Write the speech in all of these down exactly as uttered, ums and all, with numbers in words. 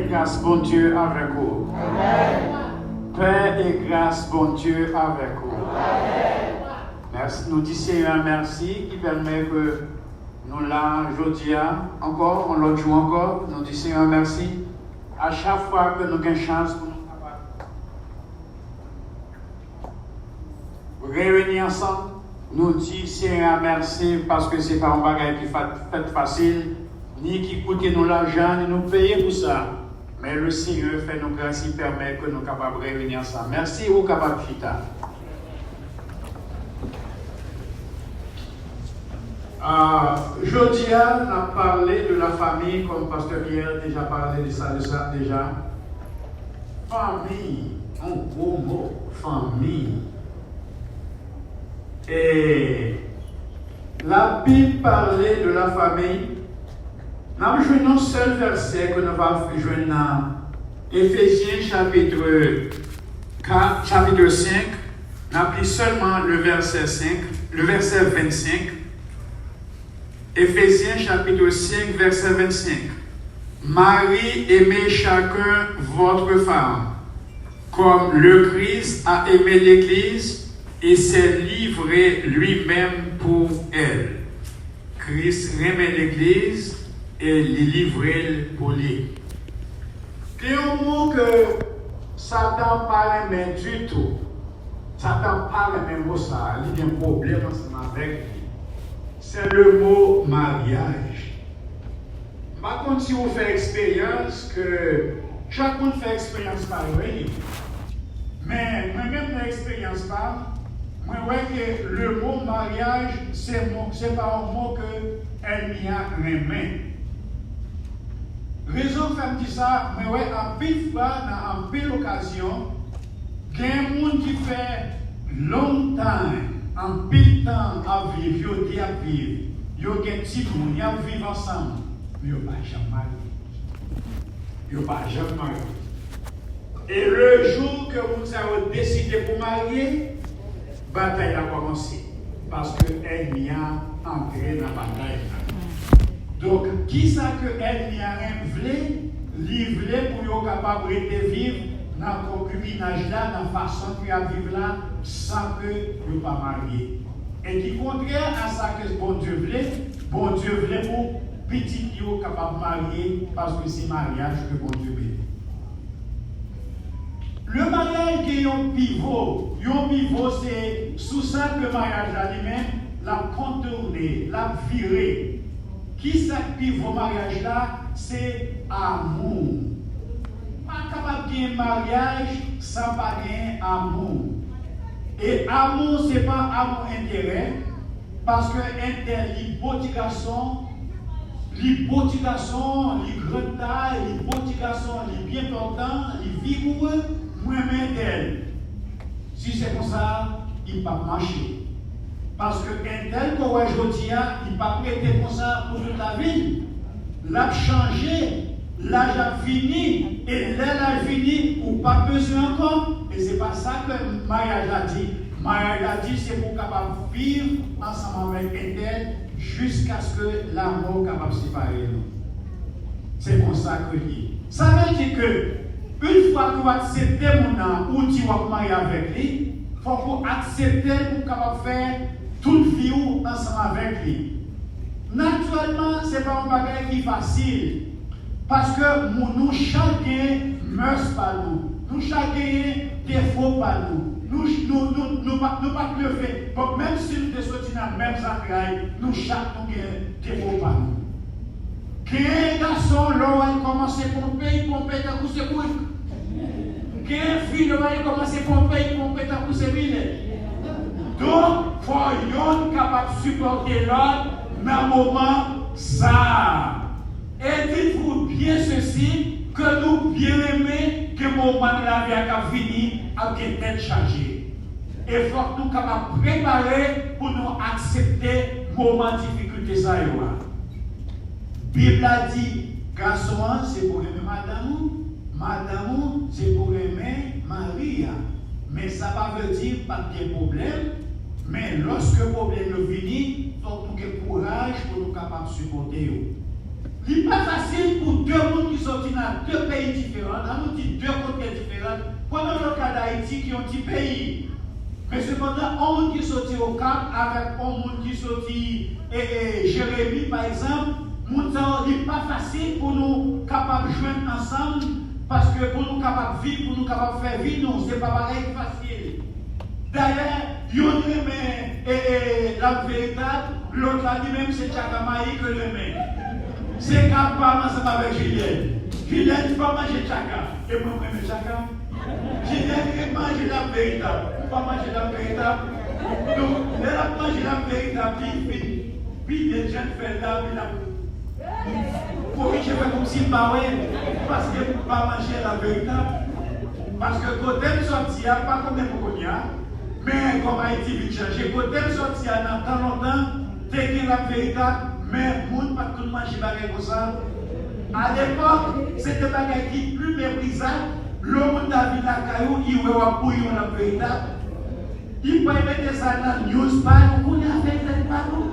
Gras Bondye avèk ou. Pè e gras Bondye avèk ou. Mèsi, nou di Senyè a mèsi ki pèmèt ke nou la jodi a ankò, yon lòt jou ankò. Nou di Senyè a mèsi a chak fwa ke nou gen chans pou nou kapab reyini ansanm, nou di Senyè a mèsi paske se pa yon bagay ki fa- fèt fasil, ni ki koute nou lajan, ni nou peye pou sa. Men le Senyè fè nou gras, li pèmèt ke nou kapab reyini ansanm. Mèsi, ou kapab chita. Ah, jodi a, n ap pale de la famille, comme Pasteur Pierre déjà parlé de ça, de ça déjà. Fanmi, yon gwo mo, fanmi. E Labib pale de la famille. N ap jwenn yon sèl vèsè ke nou va jwenn nan Efezyen chapit kat, chapit senk. N ap li sèlman le vèsè senk, le vèsè vennsenk. Éphésiens chapitre cinq, verset vingt-cinq. Marie, aimez chacun votre femme, comme le Christ a aimé l'Église et s'est livré lui-même pour elle. Kris renmen legliz e li livre l pou li. Gen yon mo ke Satan pa renmen ditou. Satan pa renmen mo sa a, li gen pwoblèm ansanm avèk li. Se le mo maryaj. M pa konn si ou fè eksperyans ke chak moun fè eksperyans pa yo, wi. Men mwen menm nan eksperyans pa m, mwen wè ke le mo maryaj se mo, se pa yon mo ke ènmi a renmen. Rezon k fè m di sa, mwen wè anpil fwa nan anpil okazyon, gen moun ki fè long time, anpil tan ap viv, yo de ap viv, yo gen timoun, y ap viv ansanm, men yo pa janm marye. Yo pa janm marye. E le jou ke moun sa yo deside pou marye, batay la kòmanse. Paske ènmi a antre nan batay la. Donk, kisa ke ènmi a vle? Li vle pou yo kapab rete viv nan konkibinaj la, nan fason ke y ap viv la, san ke yo pa marye. E ki kontrè a sa ke Bondye vle, Bondye vle pou pitit yo kapab marye, paske se maryaj ke Bondye beni. Le maryaj gen yon pivo. Yon pivo se sou sa ke maryaj la li menm, l ap kontoune, l ap vire. Kisa k pivo maryaj la? Se amou. Pa kapab gen maryaj san pa gen amou. E amou, se pa amou enterè, paske entèl li bo ti gason, li bo ti gason, li gran tay, li bo ti gason, li byen pòtan, li vigourè, mwen renmen entèl. Si se konsa, li p ap mache. Paske entèl ke w wè jodi a, li p ap rete konsa pou tout lavi l. L ap chanje, laj ap vini, e lè laj vini, ou p ap bezwen ankò. E se pa sa ke maryaj la di. Maryaj la di se pou w kapab viv ansanm avèk entèl jiskaske lamò kapab separe nou. Se konsa ke l ye. Sa vle di ke, yon fwa ke w aksepte moun nan, ou di w ap marye avèk li, fòk ou aksepte l pou w kapab fè tout vi w ansanm avèk li. Natirèlman, se pa yon bagay ki fasil, paske moun, nou chak gen mœurs pa nou, nou chak gen defo pa nou. Nou, nou, nou, nou pa, nou pa t leve. Bon, menm si nou te soti nan menm zantray, nou chak nou gen defo pa nou. Gen gason, lè w wè l kòmanse ponpe, l ponpe tankou se bourik. Gen fi, lè w wè l kòmanse ponpe, l ponpe tankou se milè. Donk, fò yonn kapab sipòte lòt nan moman sa a. Et dites-vous bien ceci, ke nou byen renmen gen moman nan lavi a k ap vini, ap gen tèt chaje. E fòk nou kapab prepare pou nou aksepte moman difikilte sa yo a. Bib la di, gason an se pou renmen madanm ou, madanm ou se pou renmen mari a. Men sa pa vle di p ap gen pwoblèm, men lòske pwoblèm yo vini, fòk nou gen kouraj pou nou kapab sipòte yo. Li pa fasil pou de moun ki soti nan de peyi diferan, ann nou di de kote diferan, pran nan le ka d Ayiti ki yon ti peyi. Men sepandan, yon moun ki soti Okap avèk yon moun ki soti e, e, Jeremi, pa egzanp, moun sa yo, li pa fasil pou nou kapab jwenn ansanm, paske pou nou kapab viv, pou nou kapab fè vi nou, se pa bagay ki fasil. Dayè, youn renmen e, e, Lap Veritab, lòt la li menm se tchaka mayi ke l renmen. Se ka pa m ansanm avèk Jilyèn. Jilyèn pa manje tchaka, e mwen m renmen tchaka. Jilyèn renmen manje Lap Veritab, ou pa manje Lap Veritab. Donk, lè l ap manje Lap Veritab, li fin pile jan l fè l la, li ap korije fè kòmsi m pa wè, paske m pa manje Lap Veritab. Paske kote m sòti a, m pa konnen pou kounye a, men kòm Ayiti vin chanje, kote m sòti a nan tan lontan, te gen Lap Veritab, men moun pa t konn manje bagay konsa. Alepòk, se te bagay ki pi meprizab, lè yon moun ta vin lakay ou, li wè w ap bouyi yon Lap Veritab. Li pral mete sa nan news pa l, ou konnen afè tèt pa nou.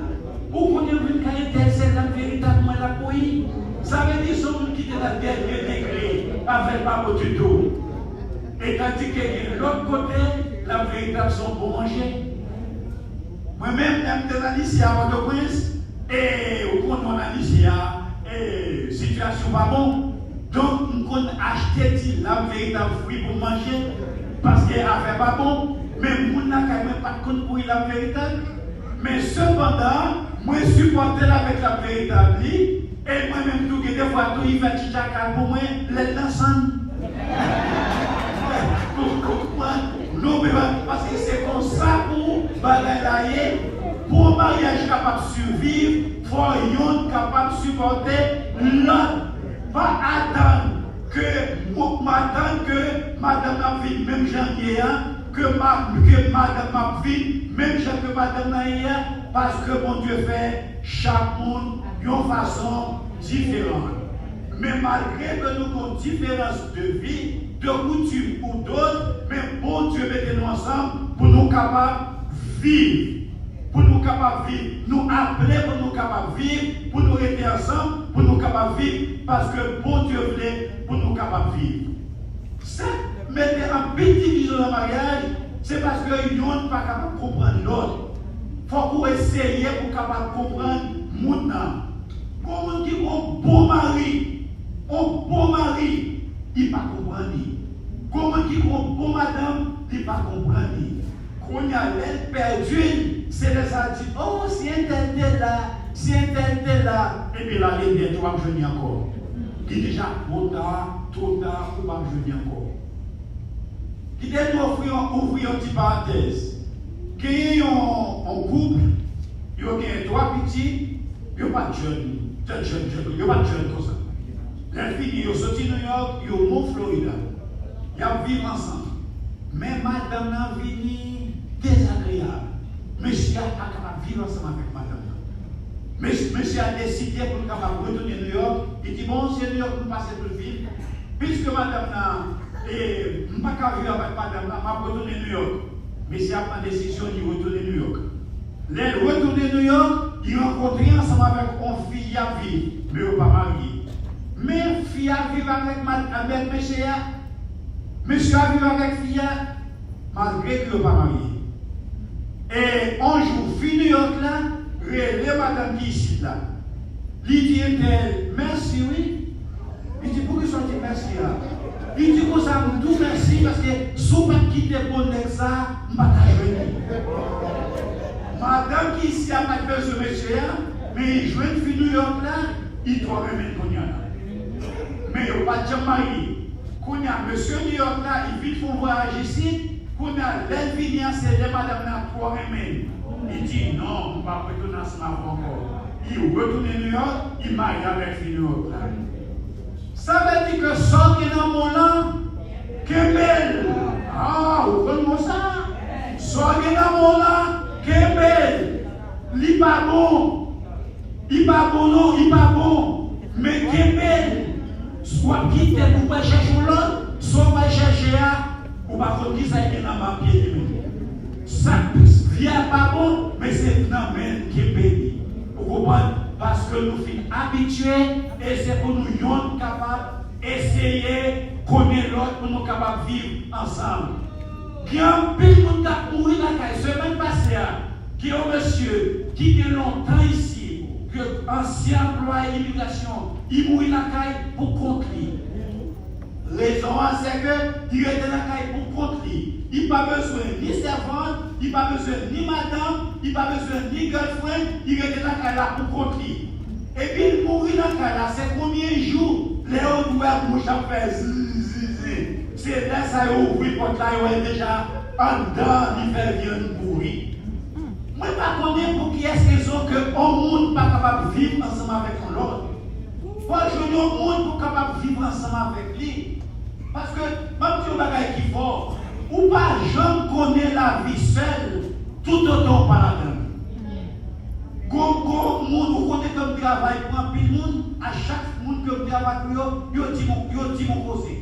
Ou konnen vin kay entèl se Lap Veritab mwen l ap bouyi. Sa vle di se yon moun ki te nan dènye degre, afè l pa bon ditou. E tandike gen lòt kote, Lap Veritab se yon bon manje. Mwen menm, lè m te nan lise a Pòtoprens, e ou konnen nan lise a, e sitiyasyon pa bon. Donk, m konn achte ti Lap Veritab fri pou m manje, paske afè pa bon. Men moun lakay mwen pa t konn bouyi Lap Veritab. Men sepandan, mwen sipòte l avèk Lap Veritab li, e mwen menm tou, gen de fwa tou, li fè ti tchaka l pou mwen, lè l nan sann. Ou konprann? Nou, men, paske se konsa pou bagay la ye. Pou yon maryaj kapab siviv, fò yonn kapab sipòte lòt. Pa atann ke, m atann ke madanm nan vin menm jan l ye a, ke ma, ke madanm nan vin menm jan ke madanm nan ye a, paske Bondye fè chak moun yon fason diferan. Men malgre ke nou gen yon diferans de vi, de koutim ou dòt, men Bondye mete nou ansanm pou nou kapab viv. Pou nou kapab viv. Nou aple pou nou kapab viv, pou nou rete ansanm, pou nou kapab viv, paske Bondye vle pou nou kapab viv. Sa k mete anpil divizyon nan maryaj, se paske yonn pa kapab konprann lòt. Fòk ou eseye pou w kapab konprann moun nan. Gon moun ki gon bon mari, on bon mari, li pa konprann li. Gon moun ki gon bon madanm, li pa konprann li. Kounye a, lè l pèdi l, se lè sa l di, "Oh, si entèl te la, si entèl te la," epi l ale nèt, ou p ap jwenn li ankò. Li deja twò ta, twò ta, ou p ap jwenn li ankò. Kite nou ofri yon, ouvri yon ti parantèz. Genyen yon, yon koup, yo gen twa pitit, yo pa t jèn, tèt jèn, jèn, yo pa t jèn konsa. Lè fini, yo soti Nouyòk, yo mont Florida. Y ap viv ansanm. Men madanm nan vini dezagreyab. Mesye a pa kapab viv ansanm avèk madanm nan. Mes-, mesye a deside pou l kapab retounen Nouyòk. Li di, "Bon, se Nouyòk pou m pase pou l viv. Piske madanm nan, e, m pa ka viv avèk madanm nan, m ap retounen Nouyòk." Mesye a pran desizyon, li retounen Nouyòk. Lè l retounen Nouyòk, li rankontre ansanm avèk yon fi y ap viv, men yo pa marye. Men fi a viv avèk mad-, avèk mesye a, mesye a viv avèk fi a, malgre ke yo pa marye. E yon jou, fi Nouyòk la rele madanm ki isit la. Li di entèl, "Mèsi wi." Li di, "Poukisa w di mèsi a?" Li di konsa, "M di w mèsi paske si w pa t kite bon nèg sa, m pa ta jwenn li." Madanm ki isi a pa t bezwen mesye a, men li jwenn fi Nouyòk la, li twò renmen l kounye a la. Men yo pa t janm marye. Kounye a, mesye Nouyòk la, li vin fè yon vwayaj isit. Kounye a, lè l vini an, se lè madanm nan twò renmen l. Li di, "Non, m p ap retounen ansanm avè w ankò." Li retounen Nouyòk, li marye avèk fi Nouyòk la. Sa vle di ke sa w gen nan men w lan, kenbe l. Ah, ou konn mo sa? Sa w gen nan men w lan, kenbe l. Li pa bon. Li pa bon non, li pa bon. Men kenbe l. Swa w ap kite l pou w al chèche yon lòt, swa w al chèche a, ou pa konn kisa ki gen nan men pye li menm. Sa, vye a pa bon, men se nan men l kenbe li. Ou konprann? Paske Paske nou fin abitye, e se pou nou yonn kapab eseye konnen lòt pou nou kapab viv ansanm. Gen anpil moun k ap mouri lakay. Semèn pase a, gen yon mesye ki gen lontan isi, ke ansyen anplwaye imigrasyon, li mouri lakay pou kont li. Rezon an, se ke li rete lakay pou kont li. Li pa bezwen ni sèvant, li pa bezwen ni madanm, li pa bezwen ni girlfriend, li rete lakay la pou kont li. Epi l mouri lakay la, se konbyen jou lè yo t wè bouch ap fè zi, zi, zi? Se lè sa yo ouvri pòt la, yo wè l deja anndan, li fè vyann pouri. Mwen pa konnen pou kiyès rezon ke yon moun pa kapab viv ansanm avèk yon lòt. Fò l jwenn yon moun pou kapab viv ansanm avèk li. Paske, m ap di yon bagay ki fò, ou pa janm konnen lavi sèl toutotan w pa ladan l. Gon, gon moun, ou konnen ke m travay pou anpil moun, a chak moun ke m travay pou yo, yo di m, yo di m yon koze.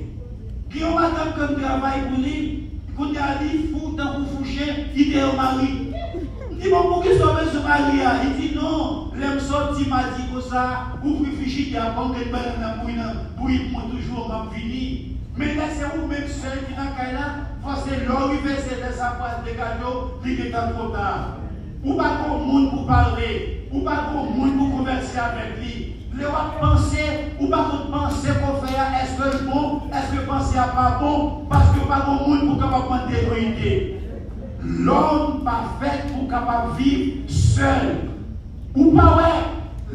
Gen yon madanm ke m travay pou li, kounye a li fou tankou fou chen, li te yon mari. M di, "Bon, poukisa w bezwen mari a?" Li di, "Non, lè m sòti madi konsa, ouvri frijidè a, ban m grenn bannann nan bouyi nan, bouyi pou mwen toujou, m ap vini." Men lè se ou menm sèl ki nan kay la, fò se lè w rive, se lè sa pral degaje w, li gentan twò ta. Ou pa gon moun pou pale, ou pa gon moun pou konvèse avèk li. Lè w ap panse, ou pa konn panse ke w fè a, èske l bon, èske panse a pa bon, paske w pa gon moun pou kapab mande yon ide. Lòm pa fèt pou kapab viv sèl. Ou pa wè,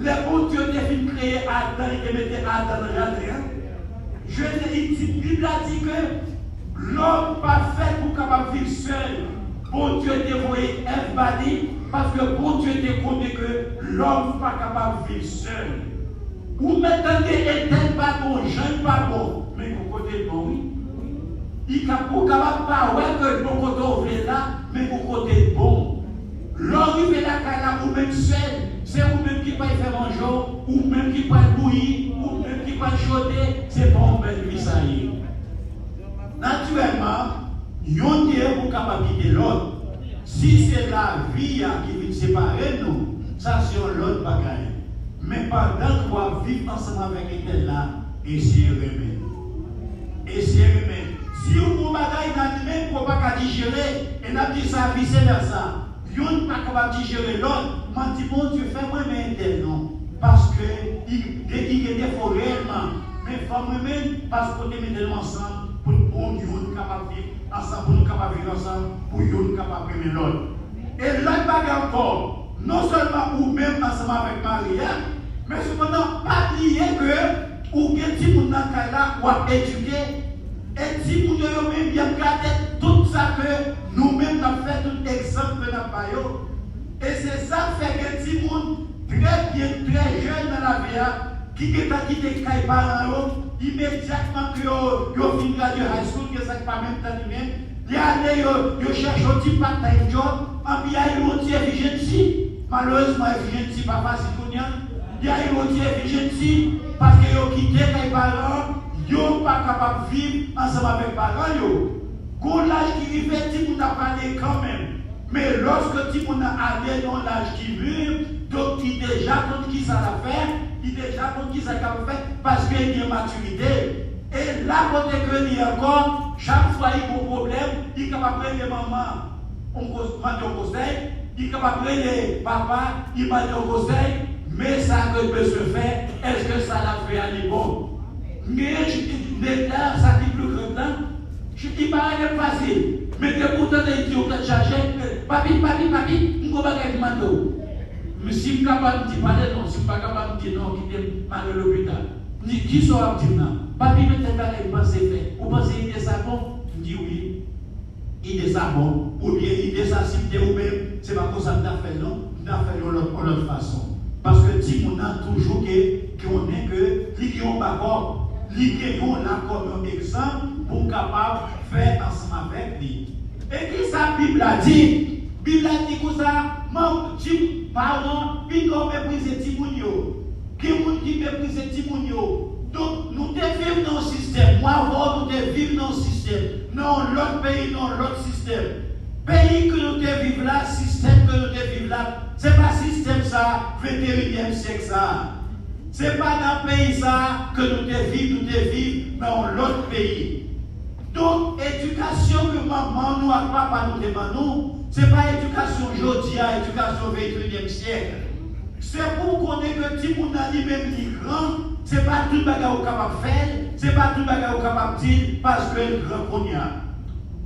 lè Bondye te fin kreye Adan, li te mete Adan nan jaden an? Je te di, Bib la di ke lòm pa fèt pou kapab viv sèl. Bondye te voye Èv ba li, paske Bondye te konnen ke lòm pa kapab viv sèl. Ou mèt tande Etèn pa bon, jan l pa bon, men gon kote l bon, wi. Li ka, ou kapab pa wè ke l bon kote w vle l la, men gon kote l bon. Lè w rive lakay la, ou menm sèl, se ou menm ki pral fè manje w, ou menm ki pral bouyi, ou menm ki pral chode, se pa yon bèl vi sa ye. Natirèlman, yonn gen pou kapab kite lòt. Si se lavi a ki vin separe nou, sa se yon lòt bagay. Men pandan ke w ap viv ansanm avèk entèl la, eseye renmen l. Eseye renmen l. Si yon bon bagay nan li menm ke w pa ka dijere, e n ap di sa vise vèsa, yonn pa kapab dijere lòt, m ap di, "Bondye, fè m renmen entèl non, paske li, li gen defo reyèlman, men fò m renmen l paske w te mete nou ansanm pou n, pou yonn kapab viv ansanm, pou nou kapab viv ansanm, pou yonn kapab renmen lòt." E lòt bagay ankò, non sèlman ou menm ansanm avèk mari a, men sepandan pa bliye ke ou gen timoun nan kay la w ap edike. E timoun yo, yo menm, y ap gade tout sa ke nou menm n ap fè, tout egzanp ke n ap ba yo. E se sa k fè gen timoun trè byen, trè jèn nan lavi a, ki gentan kite kay paran yo, imedyatman ke yo, yo fin gradye high school, gen sa k pa menm tan li menm, li ale, yo, yo chèche yon ti part time job, anpi y al yon ti efijensi. Malerezman, efijensi pa fasil kounye a. Y al yon ti efijensi, paske yo kite kay paran, yo pa kapab viv ansanm avèk paran yo. Gon laj ki rive, timoun nan prale kanmenm. Men lòske timoun nan ale nan yon laj ki mi, donk li deja konn kisa l ap fè, li deja konn kisa l kapab fè, paske li gen matirite. E la kote ke li ankò, chak fwa li gon pwoblèm, li kapab rele manman, on kons-, mande yon konsèy, li kapab rele papa, li mande yon konsèy, men sa ke l bezwen fè, èske sa l ap fè a li bon? Men nèg la, sa ki pli gran lan, li pa rele m fasil. Men depi w tande li di yon tèt chaje, "Papi, papi, papi, m gon bagay pou m mande w." Men si m kapab, m di, "Pale non." Si m pa kapab, m di, "Non, kite m, m ale lopital." M di, "Kisa w ap di m nan?" "Papi, men tèl bagay m panse fè. Ou panse ide sa bon?" M di, "Wi, ide sa bon." Oubyen ide sa, si m te ou menm, se pa konsa m ta fè l non. M ta fè l yon lòt, yon lòt fason. Paske timoun nan toujou ke, ke konnen ke li gen yon bakòp, li gen yon la kòm yon egzanp pou kapab fè ansanm avèk li. E kisa Bib la di? Bib la di konsa, manm, ti, paran, piga w meprize timoun yo. Gen moun ki meprize timoun yo. Donk, nou te viv nan yon sistèm, mwen avè w, nou te viv nan yon sistèm, nan yon lòt peyi, nan yon lòt sistèm. Peyi ke nou te viv la, sistèm ke nou te viv la, se pa sistèm sa, venteyinyèm syèk sa. Se pa nan peyi sa ke nou te viv, nou te viv nan yon lòt peyi. Donk, edikasyon ke manman nou ak papa nou te ban nou, se pa edikasyon jodi a, edikasyon venteyinyèm syèk. Se pou w konnen ke timoun nan li menm li gran, se pa tout bagay ou kapab fè l, se pa tout bagay ou kapab di l, paske l gran kounye a.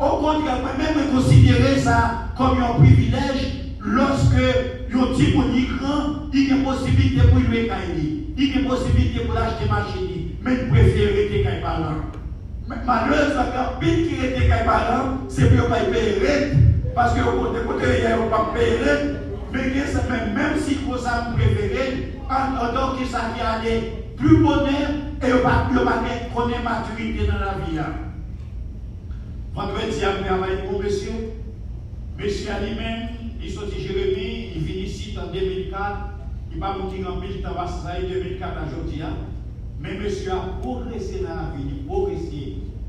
Okontrè, mwen menm, mwen konsidere sa kòm yon privilèj lòske yon timoun li gran, li gen posiblite pou l lwe kay li, li gen posiblite pou l achte machin li, men l prefere rete kay paran l. Men malerezman, gen anpil ki rete kay paran l, se pou yo pa peye rent, paske yo kote, kote yo ye a, yo p ap peye rent, men gen sa, men menm si konsa, m prefere l, an, antan ke sa ki ale pli bonè, e yo pa, yo pa gen, konnen matirite nan lavi a. Vandredi a, m travay pou mesye. Mesye a li menm, li soti Jeremi, li vin isit an de mil kat. Li pa moun ki gen anpil tan, paske sa e de mil kat a jodi a. Men mesye a pwogrese nan lavi, li pwogrese.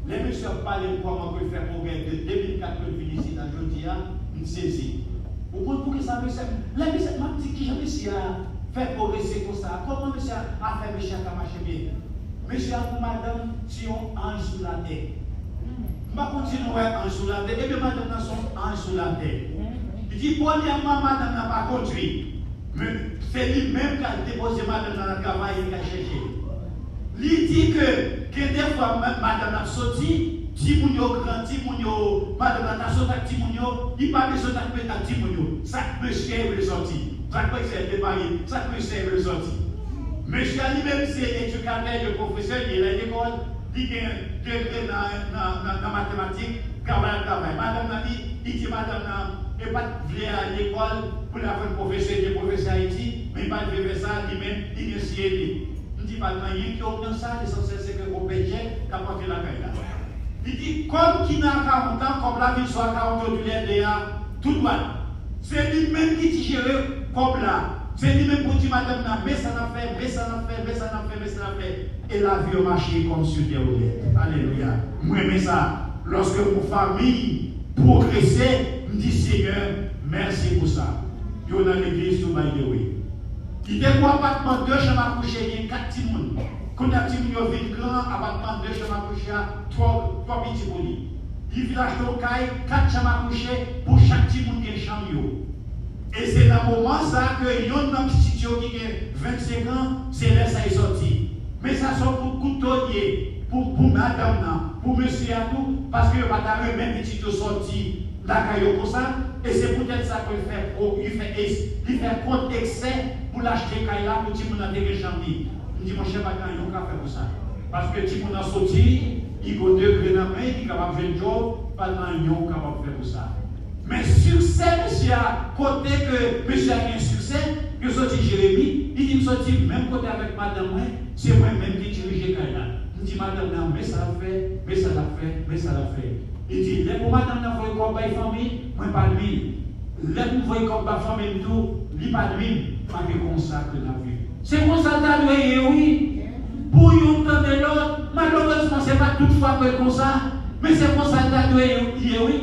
Lè mesye ap pale m kòman ke l fè pwogrè de de mil kat ke l vin isit a jodi a, m sezi. Ou konn poukisa mesye, lè mesye, m ap di kijan mesye a fè pwogrese konsa, kòman mesye a, afè mesye a ka mache byen. Mesye a pou madanm se yon anj sou latè. M pa konn si nou wè anj sou latè. Ebyen, madanm nan se yon anj sou latè. Li di, premyèman, madanm nan pa kondui. Men se li menm k al depoze madanm nan nan travay, li k al chèche l. Li di ke gen de fwa, ma-, madanm nan ap soti, timoun yo gran, timoun yo, madanm nan ta sot ak timoun yo, li pa vle sot ak, ak timoun yo. Sa k mesye vle sòti? Sa k mesye vle pale? Sa k mesye vle sòti? Mesye a li menm se edikatè, li pwofesè, li la lekòl, li gen degre nan, nan, nan, nan matematik, travay ap travay. Madanm nan li, li di madanm nan, e pa t vle al lekòl pou l aprann pwofese, li te pwofese Ayiti, men li pa t vle fè sa, li menm, li gen S I E P. M di pa t anyen ki wont nan sa, lesansyèl se ke ou pè djè k ap antre lakay la. Li di kòb ki nan akawont lan, kòb la vin sou akawont yo toulède a, tou dwat. Se li menm ki ti jere kòb la. Se li menm pou di madanm nan, men sa n ap fè, men sa n ap fè, men sa n ap fè, men sa n ap fè. E lavi yo mache kòm sou tè ouvè. Alelouya. Mwen renmen sa. Lòske yon fanmi pwogrese, m di, Senyè, mèsi pou sa. Yo nan legliz tou, by the way. Li te gon apatman de chanm a kouche, gen kat timoun. Kounye a timoun yo vin gran, apatman de chanm a kouche a twò, twò piti pou li. Li vin achte yon kay, kat chanm a kouche, pou chak timoun gen chanm yo. E se nan moman sa a ke yonn nan pitit yo ki gen vennsenk an, se lè sa a li sòti. Men sa se yon kout kouto li ye pou, pou madanm nan, pou mesye a tou, paske yo pa ta renmen pitit yo sòti lakay yo konsa, e se poutèt sa ke l fè, li fè, li fè kont eksè pou l achte kay la pou timoun nan te gen chanm li. M di, monchè, pa gen anyen w ka fè pou sa. Paske timoun nan soti, li gon degre nan men, li kapab jwenn djòb, pa gen anyen w kapab fè pou sa. Men siksè mesye a, kote ke mesye a gen siksè, yo soti Jeremi, li di, m soti menm kote avèk madanm mwen, se mwen menm ki dirije kay la. M di madanm nan, men sa l ap fè, men sa l ap fè, men sa l ap fè. Li di, lè pou madanm nan voye kòb bay fanmi, mwen pa nwi l. Lè pou voye kòb ba fanmi m tou, li pa nwi m. Pa gen konsa ke n ap viv. Se konsa l ta dwe ye, wi. Pou youn tande lòt, malerezman, se pa tout fwa ke l konsa, men se konsa l ta dwe ye, wi.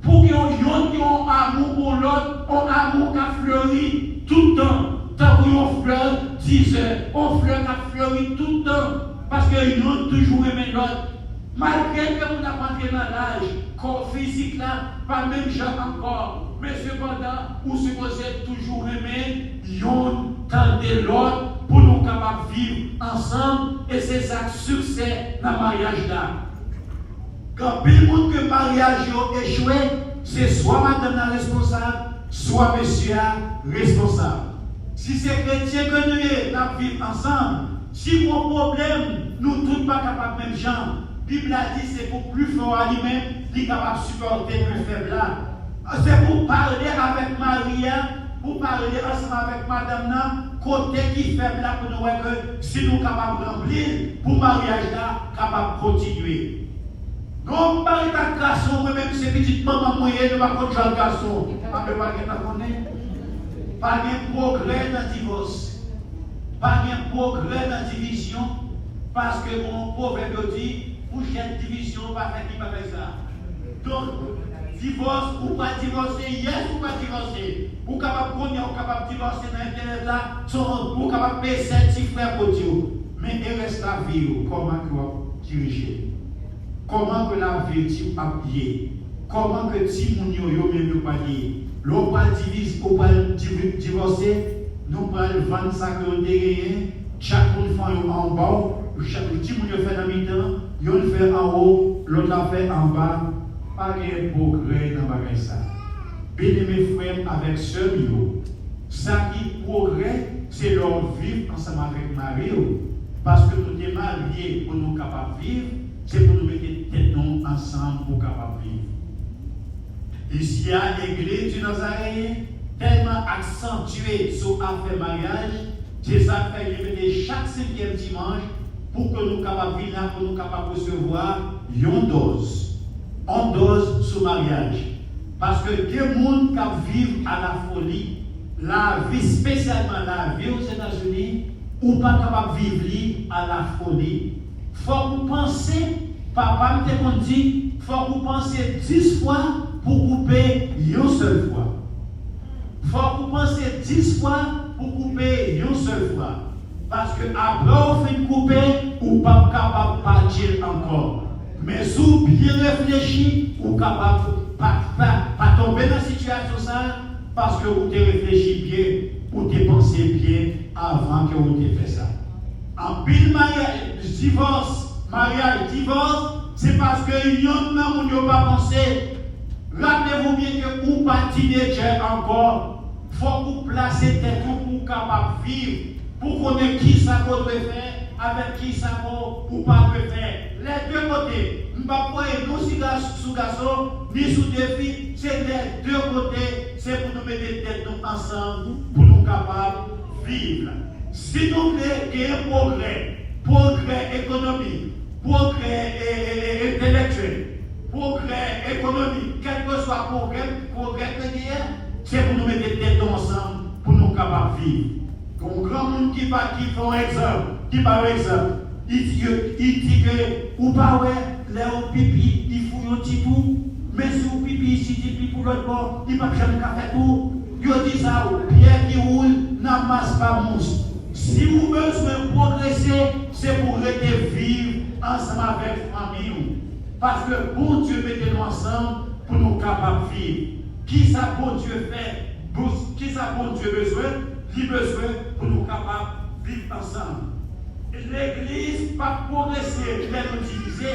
Pou ke yon, yonn gen yon amou pou lòt, yon amou k ap fleri tout tan, tankou yon flè dizè, yon flè k ap fleri tout tan, paske yonn toujou renmen lòt. Malgre ke moun ap antre nan laj, kò fizik la pa menm jan ankò, men sepandan, ou sipoze toujou renmen yonn tande lòt pou nou kapab viv ansanm, e se sa k siksè nan maryaj la. Gen anpil moun ke maryaj yo echwe, se swa madanm nan responsab, swa mesye a responsab. Si se kretyen ke nou ye, n ap viv ansanm, si gon pwoblèm, nou tout pa kapab menm jan. Bib la di se pou pli fò a li menm, li kapab sipòte pli fèb la. Se pou pale avèk mari a, pou pale ansanm avèk madanm nan, kote ki fèb la pou nou wè ke si nou kapab ranpli l pou maryaj la kapab kontinye. Non, m pa ret ak gason, mwen menm se pitit manman mwen ye, nou pa konn jwe ak gason. Anben pa gentan konnen. Pa gen pwogrè nan divòs. Pa gen pwogrè nan divizyon, paske gon pwovèb yo di, pou jèt divizyon, pa fè ki bagay sa. Donk, Divòs, ou pral divòse, yes, ou pral divòse. Ou kapab kounye a, ou kapab divòse nan entènèt la, se yon, ou kapab peye sèt ti frè kote yo. Men e rès lavi yo, kòman ke w ap dirije? Kòman ke lavi ti ap ye? Kòman ke timoun yo, yo menm yo pral ye? Lè w pral divize, ou pral divi- divòse, nou pral vann sa ke nou te genyen, chak moun fè yon anba w, chak timoun yo fè nan mitan, yonn fè anwo, lòt la fè anba, pa gen pwogrè nan bagay sa. Byeneme frè m avèk sè m yo, sa ki pwogrè, se lè w viv ansanm avèk mari w, paske nou te marye pou nou kapab viv, se pou nou mete tèt nou ansanm pou kapab viv. Isi a, Legliz di Nazareyen tèlman aksantye sou afè maryaj, se sa k fè yo mete chak senkyèm dimanch pou ke nou kapab vin la, pou nou kapab resevwa yon dòz. Yon dòz sou maryaj. Paske gen moun k ap viv a la foli. Lavi, espesyalman lavi Ozetazini, ou pa kapab viv li a la foli. Fòk ou panse, papa m te konn di, fòk ou panse dis fwa pou koupe yon sèl fwa. Fòk ou panse dis fwa pou koupe yon sèl fwa. Paske apre w fin koupe, ou p ap kapab pati l ankò. Men si w byen reflechi, ou kapab pa, pa, pa tonbe nan sitiyasyon sa a, paske ou te reflechi byen, ou te panse byen avan ke ou te fè sa. Anpil maryaj, divòs, maryaj, divòs, se paske yonn nan moun yo pa panse. Raple w byen ke ou pa tinedjè ankò. Fòk ou plase tèt ou pou w kapab viv, pou w konnen kisa ke w dwe fè, avèk kisa ke w pa dwe fè. Lè de kote, m p ap voye nou si gas- sou gason, ni sou de fi, se lè de kote, se pou nou mete tèt nou ansanm, pou nou kapab viv. Si nou vle gen pwogrè, pwogrè ekonomik, pwogrè, e, e, e, entelektyèl, pwogrè ekonomik, kèlkeswa pwogrè, pwogrè ke genyen, se pou nou mete tèt nou ansanm pou nou kapab viv. Gen yon granmoun ki pa, ki fè yon egzanp, ki ba yon egzanp. Li di, li di ke ou pa wè lè ou pipi, li fè yon ti twou. Men si ou pipi isit, li pipi pou lòt bò, li p ap janm ka fè twou. Yo di sa, pyè ki woule nan mas pa mous. Si ou bezwen pwogrese, se pou w rete viv ansanm avèk fanmi w. Paske Bondye mete nou ansanm pou nou kapab viv. Kisa Bondye fè? Bous- Kisa Bondye bezwen? Li bezwen pou nou kapab viv ansanm. Legliz p ap pwogrese lè nou divize,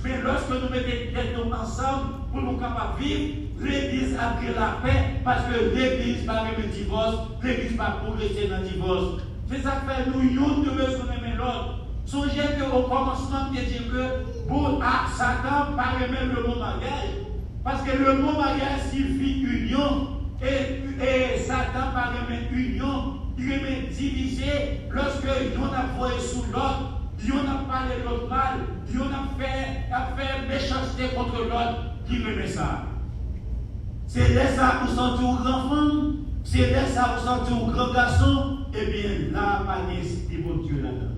men lòske nou mete tèt nou ansanm pou nou kapab viv, legliz ap gen lapè, paske legliz pa renmen divòs, legliz pa pwogrese nan divòs. Se sa k fè nou youn nou bezwen renmen lòt. Sonje ke okòmansman m te di ke bon, a, Satan pa renmen le mo maryaj. Paske le mo maryaj siyifi inyon. E, e Satan pa renmen inyon. Li renmen divize. Lòske yonn ap voye sou lòt, yonn ap pale lòt mal, yonn ap fè, ap fè mechanste kont lòt, li renmen sa. Se lè sa ou santi w gran fanm, se lè sa ou santi w gran gason, ebyen, la pa gen espri Bondye ladan.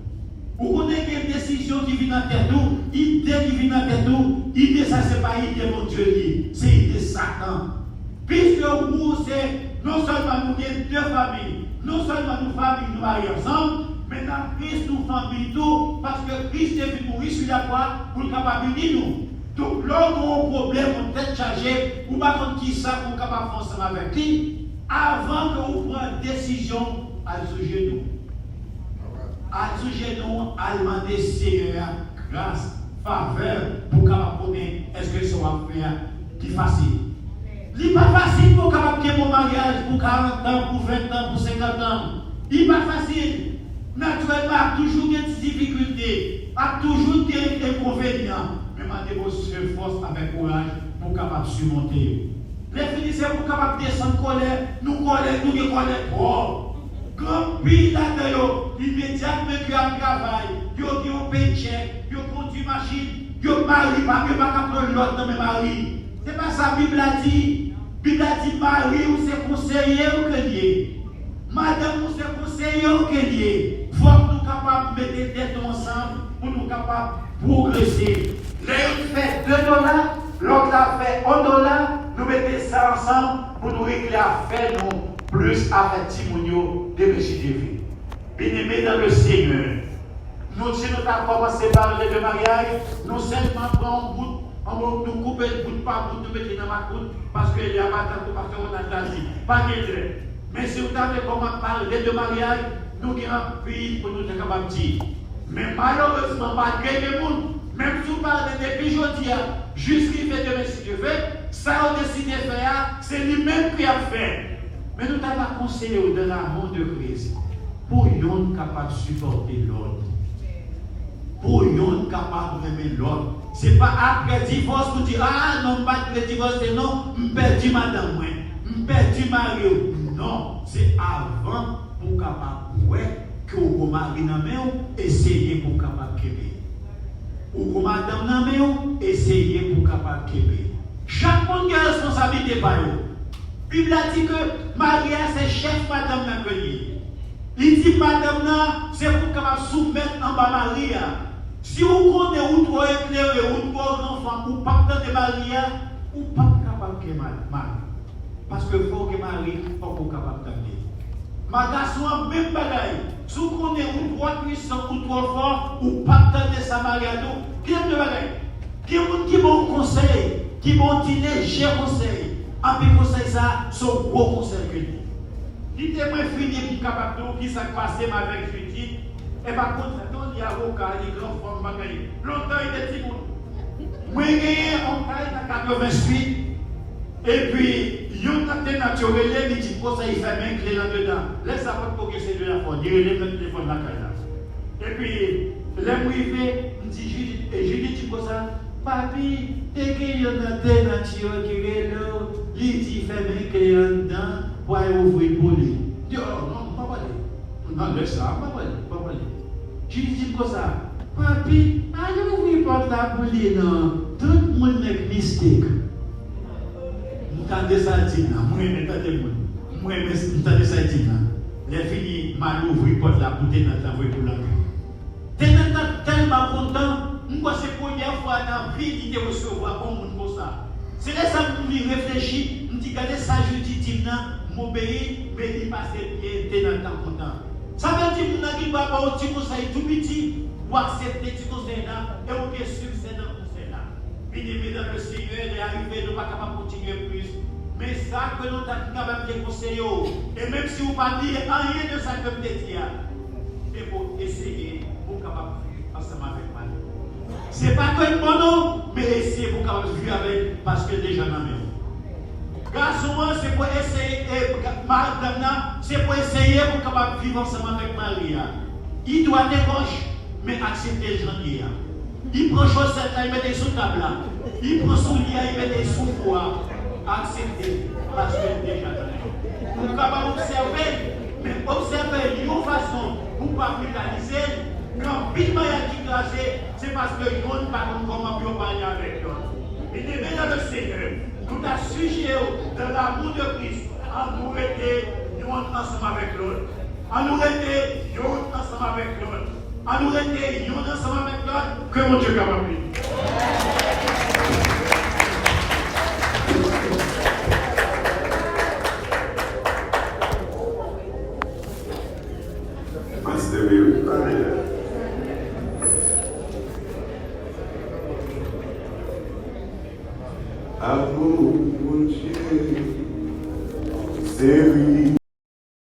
Ou konnen gen desizyon ki vin nan tèt ou, ide ki vin nan tèt ou, ide sa se pa ide Bondye li ye, se ide Satan. Piske ou se, non sèlman nou gen de fanmi, non sèlman nou fanmi, nou mare ansanm, men nan Kris nou fanmi tou, paske Kris te vin mouri sou lakwa pou l kapab ini nou. Donk, lè w gen yon pwoblèm, yon tèt chaje, ou pa konn kisa pou w kapab fè ansanm avèk li, avan ke ou pran desizyon, al sou jenou. Al sou jenou, al mande Seyè a gras, favè, pou w kapab konnen èske sa w ap fè a ki fasil. Li pa fasil pou w kapab kenbe yon maryaj pou karant tan, pou ven tan, pou senkant tan. Li pa fasil. Natirèlman, ap toujou gen ti difikilte, ap toujou gen enkonvenyan. Men mande Bondye fòs avèk kouraj pou w kapab simonte yo. Lè fini, se pou w kapab desann kòlè. Nou kòlè, nou gen kòlè twòp. Gen anpil ladan yo, imedyatman ke y ap travay, yo gen yon paycheck, yo kondui machin, yo mari pa, yo pa ka pran lòd nan men mari. Se pa sa Bib la di. Bib la di mari w se konseye w ke l ye. Madanm ou se konseye w ke l ye. Fòk nou kapab mete tèt nou ansanm pou nou kapab pwogrese. Lè youn fè de dola, lòt la fè yon dola, Nou mete sa ansanm pou nou regle afè nou plis, afè timoun yo, demen si Dye vle. Bien-aimés dans le Seigneur, nou, si nou ta kòmanse pale de maryaj, nou sèlman pran yon bout, yon bout, nou koupe l bout pa bout, nou mete nan makout, paske lè a pa tankou pastè Ronald ta di, pa gen lè. Men si w ta vle kòman pale de maryaj, nou gen anpil pou nou ta kapab di. Men malerezman, malgre gen moun, menm si w pale depi jodi a, jis rive demen si Dye vle, sa yo deside fè a, se li menm ki ap fè. Men nou ta va konseye w dans l'amour de Christ, pou yonn kapab sipòte lòt. Pou yonn kapab renmen lòt. Se pa apre divòs pou di, a non, m pa t vle divòse non, m pèdi madanm mwen, m pèdi mari w. Non, se avan pou w kapab wè ke w gon mari nan men w, eseye pou w kapab kenbe. Ou gon madanm nan men w, eseye pou w kapab kenbe. Chak moun gen responsablite pa yo. Bib la di ke mari a se chèf madanm nan ke li ye. Li di madanm nan se pou l kapab soumèt anba mari a. Si ou konnen ou twò eklere, ou twò gran fanm, ou p ap tande mari a, ou p ap kapab gen ma-, mari. Paske fò w gen mari, fòk ou kapab tande. Ma gason an, menm bagay. Si w konnen ou twò pwisan, ou twò fò, ou p ap tande sa mari a di w. Gen de bagay. Gen moun ki ba w konsèy, ki ba w ti lejè konsèy. Anpi konsèy sa a, se yon gwo konsèy ke li. Kite mwen fini pou m kapab di w ki sa k pase m avèk Judith. E pa konn sa non, li avoka, li gran fanm, bagay. Lontan li te timoun. Mwen genyen yon kay nan katreventuit, epi youn nan tenant yo rele m, li di m konsa li fèmen kle l andedan. Lè sa potko gen selila fò, li rele m nan telefòn lakay la. Epi lè m rive, m di Judith, e Judith di m konsa, papi, te gen youn nan tenant yo ki rele w, li di fèmen kle anndan pou al ouvri l pou li. M di, o non, m pa prale. Nan lè sa a, m pa prale, m pa prale. Judith di m konsa, papi, al ouvri pòt la pou li non, tout moun make mistake. M tande sa l di m nan, m renmen tande moun. M renmen, m tande sa l di m nan. Lè fini, m al ouvri pòt la pou tenant lan voye pou l antre. Tenant lan tèlman kontan, m kwè se premyè fwa nan vi li te resevwa yon moun konsa. Se lè sa m vin reflechi, m di, gade sa Judith di m nan, m obeyi, men li pase byen, tenant lan kontan. Sa vle di moun nan gen dwa ba w ti konsèy tou piti, ou aksepte ti konsèy la, e ou gen siksè nan konsèy la. Bien-aimés dans le Seigneur, lè a rive, nou pa kapab kontinye plis. Men sa ke nou ta kapab te konseye w, e menm si ou pa bliye anyen de sa ke m te di a, se pou eseye pou w kapab viv ansanm avèk mari w. Se pa ke l bon non, men eseye pou w kapab viv avè l, paske l deja nan men w. Gason an, se pou eseye, e, ga-, madanm nan, se pou eseye pou w kapab viv ansanm avèk mari a. Li dwat e gòch, men aksepte l jan l ye a. Li pran chosèt la, li mete l sou tab la. Li pran soulye a, li mete l sou fou a. Aksepte, paske l deja nan men w. Ou kapab obsève l, men obsève l yon fason pou w pa brutalize l. Gen anpil maryaj ki kraze, se paske yonn pa konn kòman pou yo pale avèk lòt. Bien-aimés dans le Seigneur, nou ta sijere w dans l'amour de Christ, ann nou rete yonn ansanm avèk lòt. Ann nou rete yonn ansanm avèk lòt. Ann nou rete yonn ansanm avèk lòt. Ke Bondye kapab beni. Pastè Mary, pale.